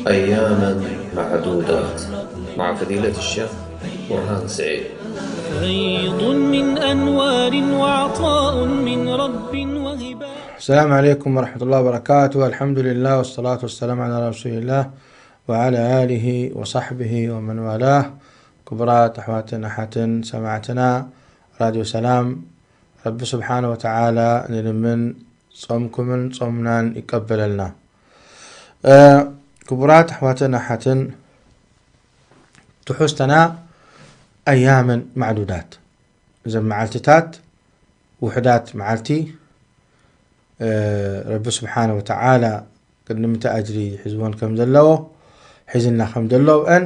أياما معدودات مع فضيلة الشيخ برهان سعيد. فيض من أنوار وعطاء من رب وهبة. السلام عليكم ورحمة الله وبركاته. الحمد لله والصلاة والسلام على رسول الله وعلى آله وصحبه ومن والاه. ክቡራት ኣሕዋትን ኣሓትን ሰማዕትና ራድዮ ሰላም፣ ረቢ ስብሓነ ወተዓላ ንልምን፣ ጾምኩምን ጾምናን ይቀበለልና። እ፣ ክቡራት ኣሕዋትን ኣሓትን፣ ትሕዝቶና ኣያመን ማዕዱዳት፣ እዘን መዓልትታት ውሑዳት መዓልቲ፣ እ፣ ረቢ ስብሓነ ወተዓላ ቅድሚ ምንታይ ኣጅሪ ሒዝወን ከም ዘለዎ፣ ሒዝና ከም ዘለውአን፣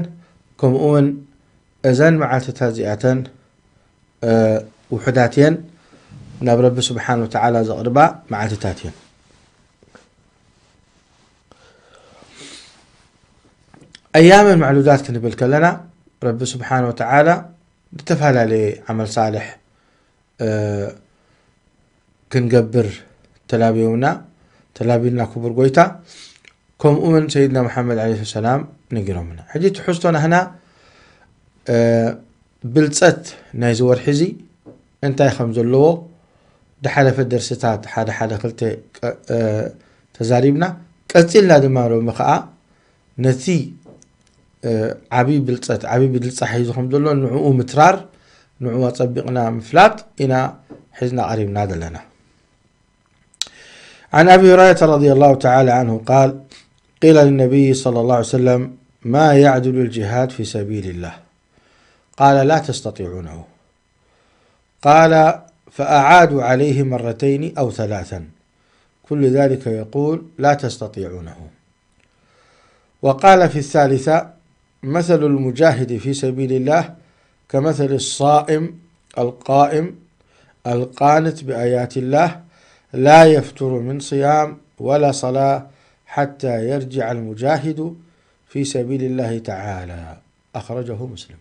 ከምኡ እውን እዘን መዓልትታት እዚኣተን፣ እ፣ ውሑዳት እየን፣ ናብ ረቢ ስብሓነ ወተዓላ ዘቕርባ መዓልትታት እየን። ኣያመን ማዕሉዳት ክንብል ከለና፣ ረቢ ስብሓነ ወተዓላ ዝተፈላለየ ዓመል ሳልሕ፣ እ፣ ክንገብር ተላብዮምና፣ ተላቢልና ክቡር ጎይታ፣ ከምኡ እውን ሰይድና መሓመድ ዓለይሂ ሰላም ነጊሮምና። ሕጂ ትሕዝቶ ናህና፣ እ፣ ብልጸት ናይዚ ወርሒ እዚ እንታይ ከም ዘለዎ፣ ዝሓለፈ ደርስታት ሓደ ሓደ ክልተ ቀ-፣ እ፣ ተዛሪብና። ቀጺልና ድማ ሎሚ ኸኣ ነቲ፣ እ፣ ዓቢ ብልጸት፣ ዓቢ ብልጻ ሒዙ ከም ዘሎ ንዕኡ ምትራር፣ ንዕኡ ኣጸቢቕና ምፍላጥ ኢና ሒዝና ቀሪብና ዘለና። عن أبي هريرة رضي الله تعالى عنه قال: قيل للنبي صلى الله عليه وسلم: ما يعدل الجهاد في سبيل الله؟ قال: لا تستطيعونه. قال: فأعادوا عليه مرتين أو ثلاثا، كل ذلك يقول: لا تستطيعونه. وقال في الثالثة: مثل المجاهد في سبيل الله كمثل الصائم القائم القانت بآيات الله لا يفتر من صيام ولا صلاة حتى يرجع المجاهد في سبيل الله تعالى. أخرجه مسلم.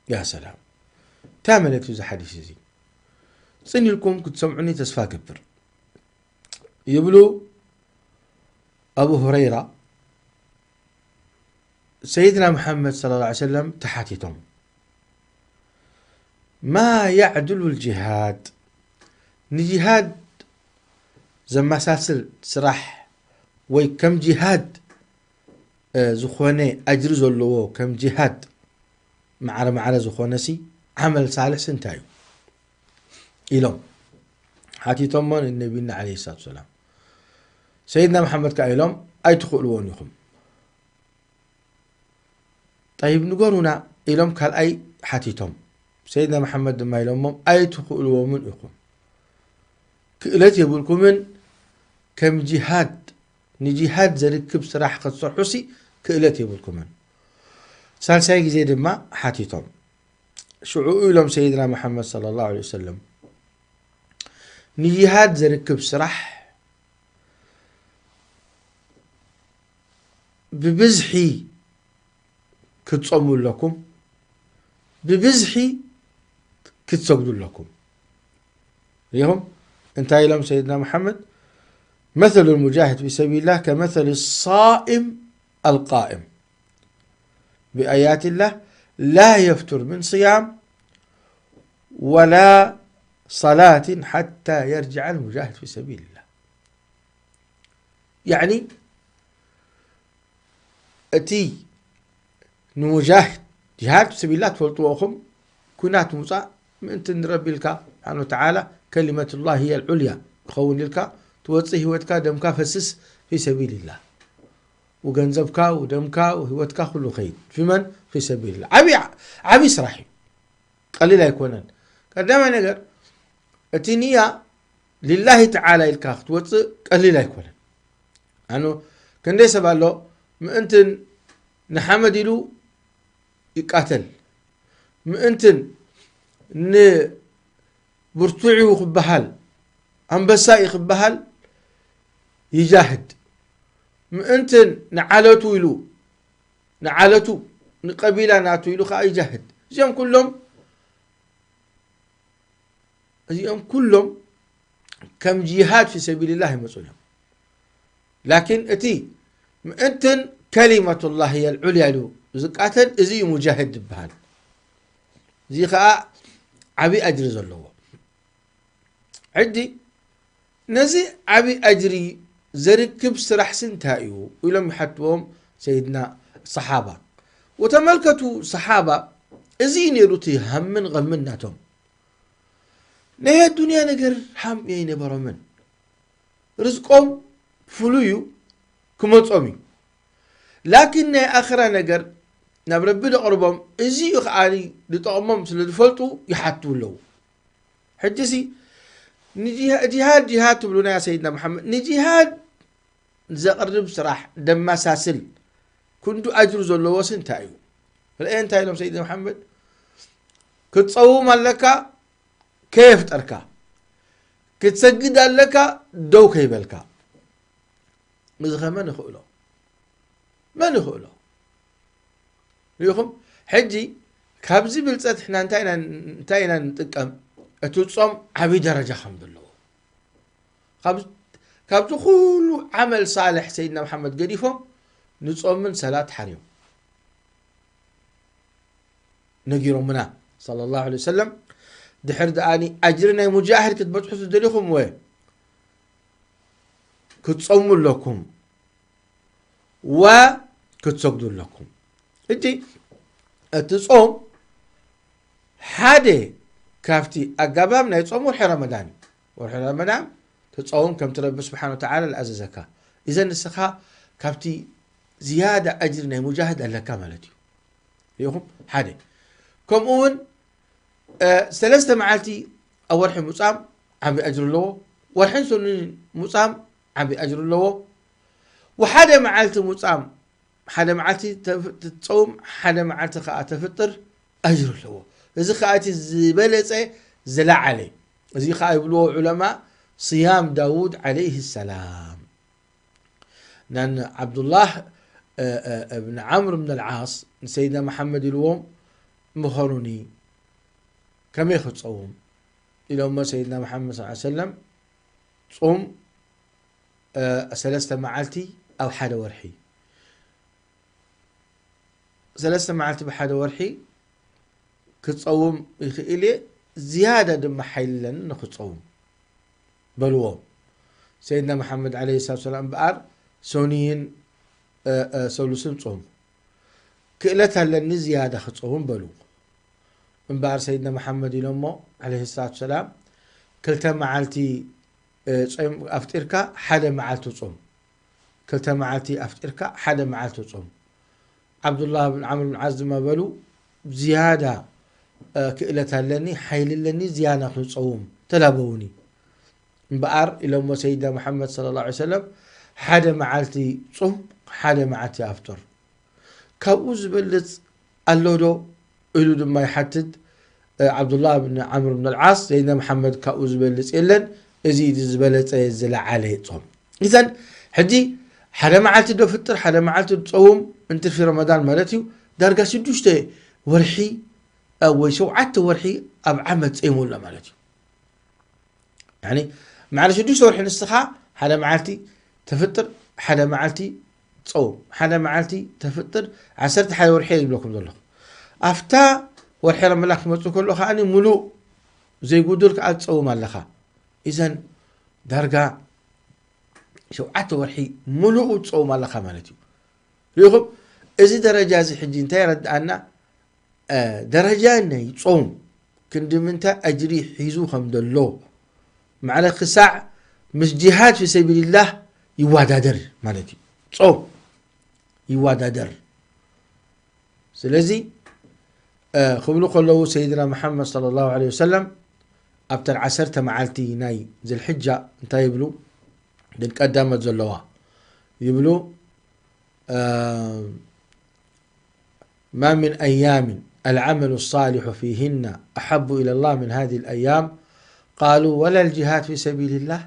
يا سلام. تا ملكت እዚ ሓዲስ እዚ ጽን ኢልኩም ክትሰምዑኒ ተስፋ ገብር። ይብሉ ኣቡ ሁረይራ፣ ሰይድና መሓመድ ሰለላሁ ዐለይሂ ወሰለም ተሓቲቶም፣ ማ ያዕድሉ ልጅሃድ፣ ንጅሃድ ዘመሳስል ስራሕ ወይ ከም ጅሃድ፣ እ፣ ዝኾነ ኣጅሪ ዘለዎ፣ ከም ጅሃድ ማዕረ ማዕረ ዝኾነሲ ዓመል ሳልሕሲ እንታይ እዩ? ኢሎም ሓቲቶሞ ንነቢና ዓለይሂ ሰላቱ ሰላም። ሰይድና መሓመድ ከኣ ኢሎም፣ ኣይትኽእልዎን ኢኹም። ጠይብ ንገሩና ኢሎም ካልኣይ ሓቲቶም። ሰይድና መሓመድ ድማ ኢሎሞም፣ ኣይትኽእልዎምን ኢኹም። ክእለት የብልኩምን፣ ከም ጂሃድ፣ ንጂሃድ ዘርክብ ስራሕ ክትሰርሑሲ ክእለት የብልኩምን። ሳልሳይ ግዜ ድማ ሓቲቶም። ሽዑ ኢሎም ሰይድና መሓመድ ሰለላሁ ዐለይሂ ወሰለም፣ ንጂሃድ ዘርክብ ስራሕ ብብዝሒ ክትጾሙ ኣለኩም፣ ብብዝሒ ክትሰግዱ ኣለኩም። ሪኹም እንታይ ኢሎም ሰይድና መሓመድ? مثل المجاهد في سبيل الله كمثل الصائم القائم بآيات الله لا يفتر من صيام ولا صلاة حتى يرجع المجاهد في سبيل الله. يعني እቲ ንሙጃሂድ ጅሃድ ፊ ሰቢልላህ ትፈልጥዎ ኢኹም። ኩናት ምውፃእ ምእንቲ ንረቢ ኢልካ ስብሓን ወተዓላ ከሊመቱላህ ሂየ ልዑልያ ክኸውን ኢልካ ትወፅእ፣ ህይወትካ ደምካ ፈስስ ፊ ሰቢልላህ፣ ወገንዘብካ ወደምካ ወህይወትካ ኩሉ ኸይድ ፊመን ፊ ሰቢልላህ። ዓብዪ ዓብዪ ስራሕ እዩ፣ ቀሊል ኣይኮነን። ቀዳማይ ነገር እቲ ንያ ሊላሂ ተዓላ ኢልካ ክትወፅእ ቀሊል ኣይኮነን። ኣኑ ክንደይ ሰብ ኣሎ ምእንትን ንሓመድ ኢሉ ይቃተል፣ ምእንትን ንብርቱዕ እዩ ክበሃል፣ ኣንበሳ እዩ ክበሃል ይጃህድ፣ ምእንትን ንዓለቱ ኢሉ ንዓለቱ ንቀቢላ ናቱ ኢሉ ከዓ ይጃህድ። እዚኦም ኩሎም እዚኦም ኩሎም ከም ጂሃድ ፊ ሰቢልላህ ይመፁ እዮም። ላኪን እቲ ምእንትን ከሊመቱላህ እየ ልዑልያ ኢሉ ዝቃተል፣ እዚ እዩ ሙጃሂድ ዝበሃል። እዚ ኸዓ ዓብዪ ኣጅሪ ዘለዎ። ሕጂ ነዚ ዓብዪ ኣጅሪ ዘርክብ ስራሕሲ እንታይ እዩ? ኢሎም ይሓትዎም ሰይድና ሰሓባ። ወተመልከቱ ሰሓባ፣ እዚ እዩ ነይሩ እቲ ሃምን ቐምን ናቶም። ናይ ኣዱንያ ነገር ሃም ኣይነበሮምን። ርዝቆም ፍሉይ እዩ፣ ክመጾም እዩ። ላኪን ናይ ኣኽራ ነገር ናብ ረቢ ደቕርቦም፣ እዚ እዩ ኸዓ ዝጠቕሞም ስለ ዝፈልጡ ይሓቱ ኣለዉ። ሕጂ ሲ ንጂሃ-፣ ጂሃድ ጂሃድ ትብሉና ያ ሰይድና መሓመድ፣ ንጂሃድ ዘቕርብ ስራሕ ደመሳስል ክንዱ ኣጅሩ ዘለዎስ እንታይ እዩ? ርአ እንታይ ኢሎም ሰይድና መሓመድ፣ ክትጸውም ኣለካ ከየፍጠርካ፣ ክትሰግድ ኣለካ ደው ከይበልካ። እዚ ኸ መን ይኽእሎ? መን ይኽእሎ? ርኢኹም? ሕጂ ካብዚ ብልጸት ሕና እንታይ ኢና፣ እንታይ ኢና ንጥቀም? እቲ ጾም ዓብዪ ደረጃ ከም ዘለዎ። ካብ-፣ ካብዚ ኩሉ ዓመል ሳልሕ ሰይድና መሓመድ ገዲፎም ንጾምን ሰላት ሓርዮም ነጊሮምና፣ ሰለላሁ ዐለይሂ ወሰለም። ድሕር ደኣኒ ኣጅሪ ናይ ሙጃሂድ ክትበጽሑ ትደሊኹም ወ ክትጾሙ ኣለኩም ወ ክትሰግዱ ኣለኩም። ሕጂ እቲ ጾም ሓደ ካብቲ ኣጋባብ ናይ ጾም ወርሒ ረመዳን እዩ። ወርሒ ረመዳን ትጾም ከምቲ ረቢ ስብሓን ወተዓላ ዝኣዘዘካ። እዘን ንስኻ ካብቲ ዝያዳ ኣጅሪ ናይ ሙጃሂድ ኣለካ ማለት እዩ። ርኢኹም? ሓደ። ከምኡ እውን፣ እ፣ ሰለስተ መዓልቲ ኣብ ወርሒ ሙጻም ዓቢ ኣጅሪ ኣለዎ። ወርሕን ሰኑን ሙጻም ዓቢ ኣጅሪ ኣለዎ። ወሓደ መዓልቲ ሙጻም፣ ሓደ መዓልቲ ተፍ-፣ ትጸውም፣ ሓደ መዓልቲ ከኣ ተፍጥር ኣጅሪ ኣለዎ። እዚ ከኣ እቲ ዝበለጸ ዝለዓለ። እዚ ከኣ ይብልዎ ዑለማ፣ صيام داود عليه السلام። ናን ዓብዱላህ፣ እ፣ እ፣ እብን ዓምር ብን ኣልዓስ ንሰይድና መሓመድ ኢልዎም፣ "ምኸሩኒ፣ ከመይ ክጸውም?" ኢሎሞ ሰይድና መሓመድ ሰለላሁ ዐለይሂ ወሰለም፣ "ጹም፣ እ፣ ሰለስተ መዓልቲ ኣብ ሓደ ወርሒ፣ ሰለስተ መዓልቲ ብሓደ ወርሒ ክጸውም ይኽእል እየ፣ ዝያዳ ድማ ሓይሊ ኣለኒ ንኽጸውም" በልዎም። ሰይድና መሓመድ ዓለይሂ ሰላቱ ወሰላም እምበኣር ሰኑይን፣ እ፣ እ፣ ሰሉስን ጾሙ። "ክእለት ኣለኒ ዝያዳ ክጸውም" በሉ። እምበኣር ሰይድና መሓመድ ኢሎሞ ዓለይሂ ሰላቱ ወሰላም፣ "ክልተ መዓልቲ፣ እ፣ ጾም ኣፍጢርካ ሓደ መዓልቲ ጾም። ክልተ መዓልቲ ኣፍጢርካ ሓደ መዓልቲ ጾም።" ዓብዱላህ ብን ዓምር ብን ዓስ ድማ በሉ፣ "ዝያዳ፣ እ፣ ክእለት ኣለኒ፣ ሓይሊ ኣለኒ፣ ዝያዳ ክጸውም ተላበውኒ።" እምበኣር ኢሎሞ ሰይድና መሓመድ ሰለላሁ ዐለይሂ ወሰለም፣ "ሓደ መዓልቲ ጹም፣ ሓደ መዓልቲ ኣፍጥር። ካብኡ ዝበልጽ ኣሎ ዶ?" ኢሉ ድማ ይሓትት፣ እ፣ ዓብዱላህ ብን ዓምር ብን ኣልዓስ፣ "ሰይድና መሓመድ ካብኡ ዝበልጽ የለን፣ እዚ እዩ ዝበለጸ ዝለዓለ ጾም።" ኢዘን ሕጂ ሓደ መዓልቲ ዶ ፍጥር፣ ሓደ መዓልቲ ዶ ጸውም፣ እንትርፊ ረመዳን ማለት እዩ፣ ዳርጋ ሽዱሽተ ወርሒ፣ እ፣ ወይ ሸውዓተ ወርሒ ኣብ ዓመት ጸይሙ ኣሎ ማለት እዩ። ያኒ፣ መዓልቲ ሽዱሽተ ወርሒ ንስኻ ሓደ መዓልቲ ተፍጥር፣ ሓደ መዓልቲ ጸውም፣ ሓደ መዓልቲ ተፍጥር፣ ዓሰርተ ሓደ ወርሒ እየ ዝብለኩም ዘለኹ። ኣብታ ወርሒ ረመዳን ክመጽእ ከሎ ከኣ ሙሉእ ዘይጉዱል ከኣ ትጸውም ኣለኻ። ኢዘን ዳርጋ ሸውዓተ ወርሒ ሙሉኡ ትጸውም ኣለኻ ማለት እዩ። ርኢኹም? እዚ ደረጃ እዚ ሕጂ እንታይ የረድኣና? እ፣ ደረጃ ናይ ጾም ክንዲ ምንታይ ኣጅሪ ሒዙ ከም ዘሎ፣ ማዕረ ክሳዕ ምስ ጂሃድ ፊ ሰቢልላህ ይወዳደር ማለት እዩ። ጾም ይወዳደር። ስለዚ፣ እ፣ ክብሉ ከለዉ ሰይድና መሓመድ ሰለላሁ ዐለይሂ ወሰለም ኣብተን ዓሰርተ መዓልቲ ናይ ዝልሕጃ እንታይ ይብሉ? ደን ቀዳመት ዘለዋ ይብሉ፣ እ፣ "ما من أيام العمل الصالح فيهن أحب إلى الله من هذه الأيام." قالوا: "ولا الجهاد في سبيل الله؟"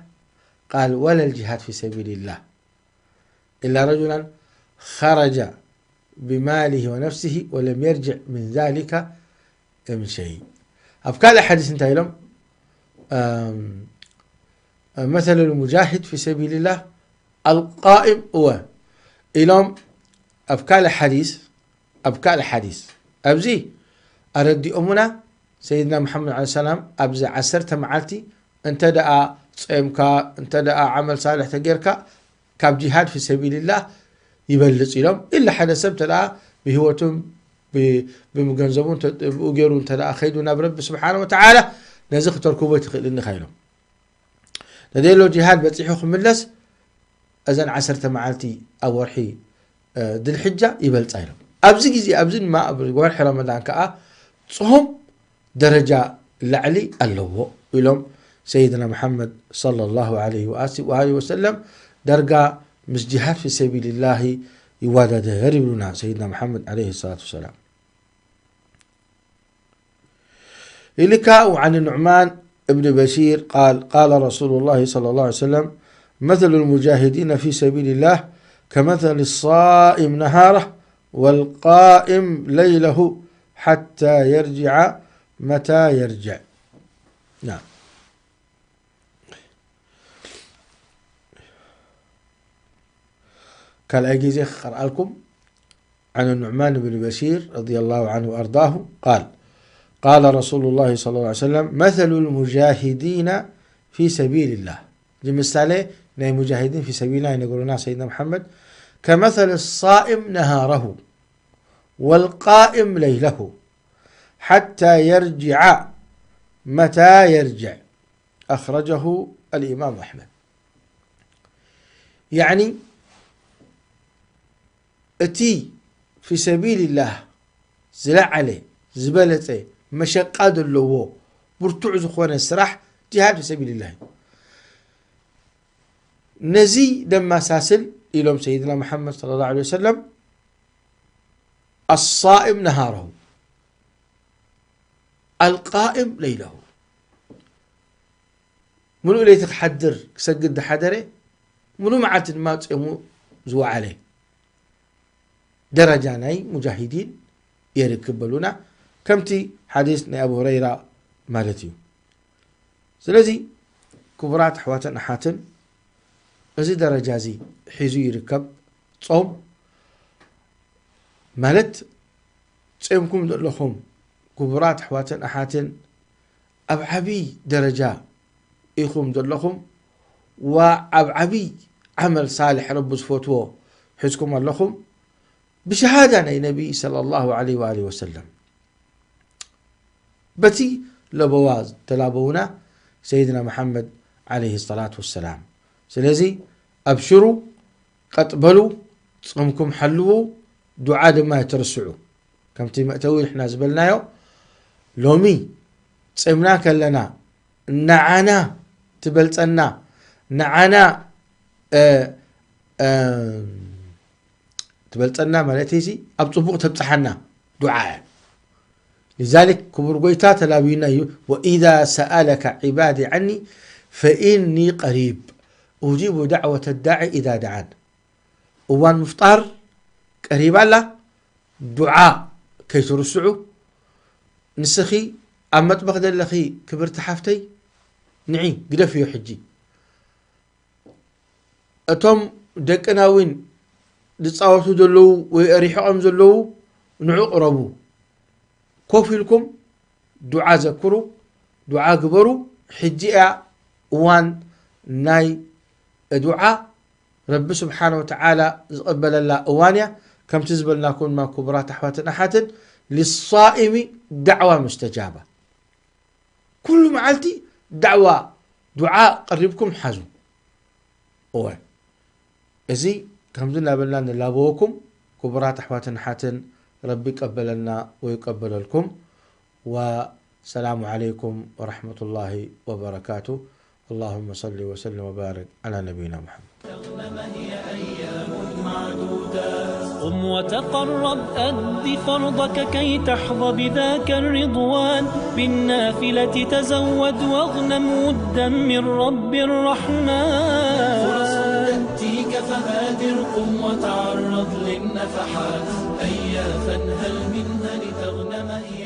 قال: "ولا الجهاد في سبيل الله، إلا رجلا خرج بماله ونفسه ولم يرجع من ذلك بشيء." ኣብ ካልእ ሓዲስ እንታይ ኢሎም? ኣም፣ مثل المجاهد في سبيل الله القائم، እወ፣ ኢሎም ኣብ ካልእ ሓዲስ ኣብ ካልእ ሓዲስ ኣብዚ ኣረዲኦሙና። ሰይድና መሓመድ ዓለ ሰላም ኣብዚ ዓሰርተ መዓልቲ እንተ ደኣ ጾምካ፣ እንተ ደኣ ዓመል ሳልሕ ተጌርካ፣ ካብ ጂሃድ ፊ ሰቢልላህ ይበልጽ ኢሎም። ኢላ ሓደ ሰብ እንተ ደኣ ብህይወቱን ብ-፣ ብምገንዘቡን ተ-፣ ብኡ ገይሩ እንተ ደኣ ከይዱ ናብ ረቢ ስብሓነ ወተዓላ፣ ነዚ ክተርክቦ ኣይትኽእልን ኢኻ ኢሎም። ነደሎ ጂሃድ በጺሑ ክምለስ፣ እዘን ዓሰርተ መዓልቲ ኣብ ወርሒ፣ እ፣ ድልሕጃ ይበልጻ ኢሎም። ኣብዚ ግዜ ኣብዚ ድማ ኣብ ወርሒ ረመዳን ከኣ ጾም ደረጃ ላዕሊ ኣለዎ ኢሎም ሰይድና መሓመድ ሰለላሁ ዐለይሂ ወኣሲ-፣ ወኣሊሂ ወሰለም። ዳርጋ ምስ ጂሃድ ፊ ሰቢልላሂ ይወዳደር ይብሉና ሰይድና መሓመድ ዐለይሂ ሰላቱ ወሰላም። إلك وعن النعمان بن بشير قال: قال رسول الله صلى الله عليه وسلم: مثل المجاهدين في سبيل الله كمثل الصائم نهاره والقائم ليله حتى يرجع متى يرجع. نعم. ካልኣይ ግዜ ክቐርኣልኩም። عن النعمان بن بشير رضي الله عنه وأرضاه قال: قال رسول الله صلى الله عليه وسلم: مثل المجاهدين في سبيل الله. እዚ ምሳሌ ናይ ሙጃሂዲን ፊ ሰቢልላህ ይነግሩና ሰይድና መሓመድ። كمثل الصائم نهاره والقائم ليله حتى يرجع متى يرجع. أخرجه الإمام أحمد. ያዕኒ እቲ ፊ ሰቢልላህ ዝለዓለ ዝበለጸ መሸቃ ዘለዎ ብርቱዕ ዝኾነ ስራሕ ጂሃድ ፊ ሰቢልላህ እዩ። ነዚ ደመሳስል ኢሎም ሰይድና መሓመድ ሰለላሁ ዐለይሂ ወሰለም፣ الصائم نهاره القائم ليله። ምሉእ ለይቲ ክሓድር ክሰግድ ዝሓደረ፣ ምሉእ መዓልቲ ድማ ጾሙ ዝወዓለ ደረጃ ናይ ሙጃሂዲን የርክብ በሉና። ከምቲ ሓዲስ ናይ ኣቡ ሁረይራ ማለት እዩ። ስለዚ ክቡራት ኣሕዋትን ኣሓትን፣ እዚ ደረጃ እዚ ሒዙ ይርከብ። ጾም ማለት ጾምኩም ዘለኹም ክቡራት ኣሕዋትን ኣሓትን ኣብ ዓብዪ ደረጃ ኢኹም ዘለኹም፣ ወኣብ ዓብዪ ዓመል ሳልሕ ረቢ ዝፈትዎ ሒዝኩም ኣለኹም። ብሸሃዳ ናይ ነቢ ሰለላሁ ዐለይሂ ወኣሊሂ ወሰለም በቲ ለበዋ ዝተላበውና ሰይድና መሓመድ ዐለይሂ ሰላቱ ወሰላም። ስለዚ ኣብሽሩ፣ ቀጥ በሉ፣ ጾምኩም ሓልዉ፣ ዱዓ ድማ ኣይትርስዑ። ከምቲ መእተዊ ንሕና ዝበልናዮ፣ ሎሚ ጾምና ከለና ንዓና ትበልጸና፣ ንዓና፣ እ፣ እ፣ ትበልጸና ማለት እዚ ኣብ ጽቡቕ ተብጽሓና ዱዓ እያ። لذلك ክቡር ጎይታ ተላብዩና እዩ፣ وإذا سألك عبادي عني فإني قريب أجيب دعوة الداع إذا دعان። እዋን ምፍጣር ቀሪባ ኣላ፣ ዱዓ ከይትርስዑ። ንስኺ ኣብ መጥበኽ ዘለኺ ክብርቲ ሓፍተይ፣ ንዒ ግደፍዮ ሕጂ። እቶም ደቅና እውን ዝጻወቱ ዘለዉ ወይ ርሒቖም ዘለዉ ንዑ ቅረቡ። ኮፍ ኢልኩም ዱዓ ዘክሩ፣ ዱዓ ግበሩ። ሕጂ እያ እዋን ናይ ዱዓ፣ ረቢ ስብሓነ ወተዓላ ዝቕበለላ እዋን እያ። ከምቲ ዝበልናኩም ድማ ክቡራት ኣሕዋትን ኣሓትን፣ ሊሳኢሚ ዳዕዋ ሙስተጃባ። ኩሉ መዓልቲ ዳዕዋ፣ ዱዓ ቀሪብኩም ሓዙ። እወ፣ እዚ ከምዚ እናበልና ንላበወኩም፣ ክቡራት ኣሕዋትን ኣሓትን፣ ረቢ ይቀበለና ወይቀበለልኩም። ወሰላሙ ዓለይኩም ወረሕመቱላሂ ወበረካቱ። اللهم صل وسلم وبارك على نبينا محمد. قم وتقرب، أد فرضك كي تحظى بذاك الرضوان. بالنافلة تزود واغنم ودا من رب الرحمن. فرص تأتيك فبادر، قم وتعرض للنفحات. هيا فانهل منها لتغنم هي